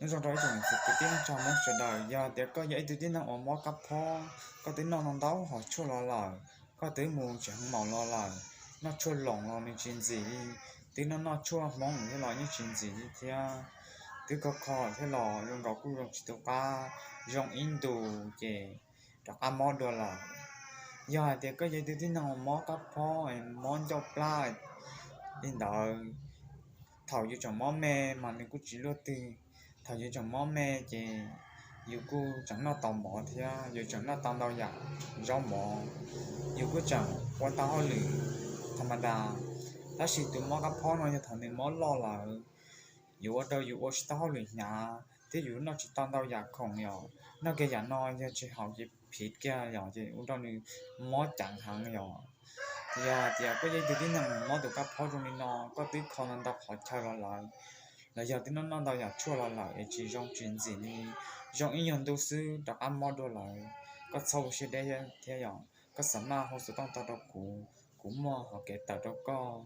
Nyob zoo rau ib tsoom niam txiv kwv tij neej tsa Hmoob sawv daws, yog tias koj yog ib tug tib neeg uas mob kab phob, koj twb noj ntau ntau hom tshuaj los lawm, koj twb mus tsev hmoov mos los lawm, noj tshuaj loos los nws tsis ntxim li, twb noj noj tshuaj Hmoob thiab los yeej tsis ntxim li thiab, twb kho kho thiab los zoo nkaus kuj zoo tsis tu qab, zoo ib ntus ces rov qab mob dua lawm. Yog hais tias koj yog ib tug tib neeg mob kab phob, mob ncauj plab li ntawd, thaum yus tseem mob me mas nws kuj tsis luaj twg, thaum yus tseem mob me ces yus kuj tseem noj tau mov thiab yus tseem noj tau ntau yam zaub mov, yus kuj tseem ua tau hauj lwm tha ma das. Tab sis tus mob kab phob no yog thaum nws mob loj lawm, yuav ua rau yus ua tsis tau hauj lwm hnyav thiab yus noj tsis tau ntau yam khoom yom. Noj kiag yam no yog tsis haum ces phiv kiag yom, ces ua rau nws mob ceev heev yom. Yog hais tias koj yog ib tug tib neeg mob tus kab phob zoo li no, koj twb kho ntau ntau qhov chaw los lawm, los yog twb noj noj ntau yam tshuaj los lawm es tsis zoo tsis ntxim li, zoo ib nyuag ntu xwb rov qab mob dua lawm, koj txhob ua siab deb thiab yom. Koj xa maj hu xov tooj tau rau kuv, kuv muaj hauv kev tawm rau koj.